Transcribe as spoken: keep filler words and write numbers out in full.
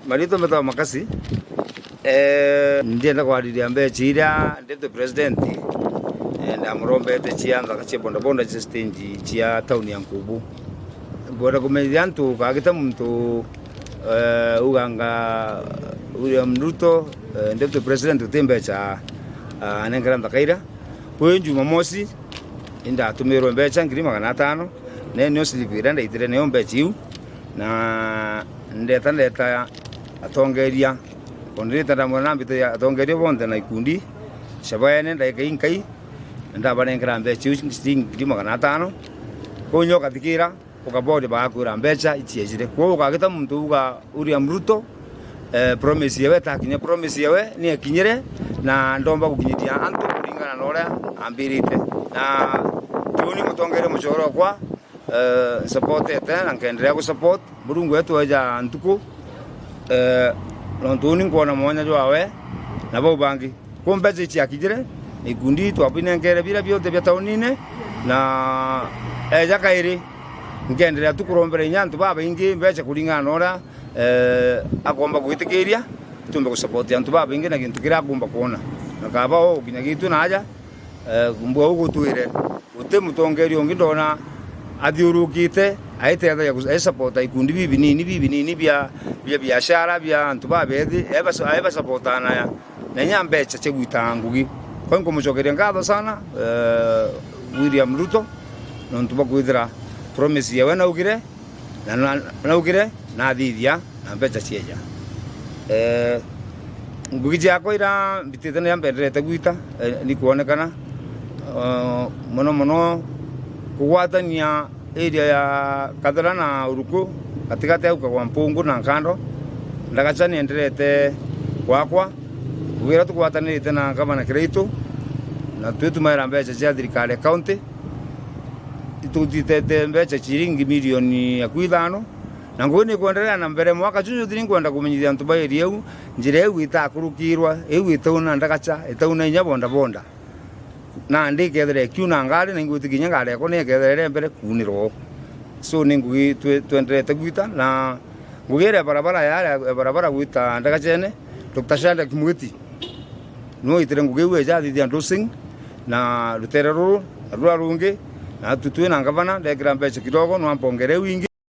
Maritwa mbetagwa Makasi. Eh, ndienda kwariria mbeca iria Deputy President, eh, ndamurombete cia nthaka cia bodaboda cia stage cia tauni ya Nkubu. Ngwenda kumenyithia antu kagita muntu, eh, uganga William Ruto, eh, Deputy President uti mbeca, ah, anenkera nthaka iria. Kwi Jumamosi, indatumirwe mbeca ngiri magana atano, na nio slip iria ndaitire nayo mbeca iu, na ndeta ndeta atongeria, ondirite ndamwira nambite atongeria bonthe na ikundi cia baene ndaika inkai, na ndabanenkera mbeca iu ciringi ngiri magana atano. Kwou nyo ukathikira, ukabori bagakwira mbeca iciejire. Kwou ukagita muntu uga William Ruto, eh, promise yawe itakinya, promise yawe niekinyire, na ndomba gukinyithia antu kuringana na uria ambirite. Na kiuni mutongeria muchoro okwa, eh, nsupportete na nkenderea gusupport. Murungu wetu eja ntuku, eh, nontu uni nkwona mwanya jwawe na bau bangi. Kwou mbeca iciakinyire, ikundi twabinenkere biria bionthe bia taunine, na eja kairi, nkenderea tu kurombera inya antu babaingi mbeca kuringana na uria, eh, akomba gwitikiria, tumbe gusupport antu babaingi na gintu kiria akumba kwona. Na kaba o kinya gitu na aja, eh, mbua ugutwire, guti mutongeria ungi ndona athiurukite aitethagia gus-, aisupporta ikundi bibinini, bibinini bia, bia biashara, bia antu babethi, aibas-, aibasupporta na, na inya mbeca cia gwita ngugi. Kwa nkumucokeria ngatho sana, eh, William Ruto, nontu bwa kwithira promise yawe naugire, na, na, naugire nathithia na mbeca cieja. Eh, ngugi ciakwa iria mbitite niria mbenderete gwita, eh, ni kwonekana, eh, mono mono kugwatania area ya Kathira na Uruku, gatigati au kagwa Mpungu na Nkando, ndagaca nienderete gwakwa. Ngugi iria tugwatanirite na Gavana Kiraitu, na twitumaira mbeca cia thirikari ya county, itutitete mbeca ciringi milioni aku ithano, na ngugi ni kwenderea na mbere. Mwaka juju juthi ni nkwenda kumenyithia antu ba area iu, njira iu itakurukirwa, iu itauna ndagaca, itauna inya bodaboda. Nandi ikethira ikiuna ngari, na ingwitikia inya ngari yakwa ni ikethira iri mbere kuunirwa. So ni ngugi twe-, twenderete gwita, na ngugi iria ya barabara, ya, ya barabara gwita ndagacene, Doctor Shadrack Mwiti, niwe waitire ngugi iu eja athithia dosing na rutere ruru na ruria rungi, na tu twi na ngavana ndekira mbeca kidogo, nwampongere iu ingi.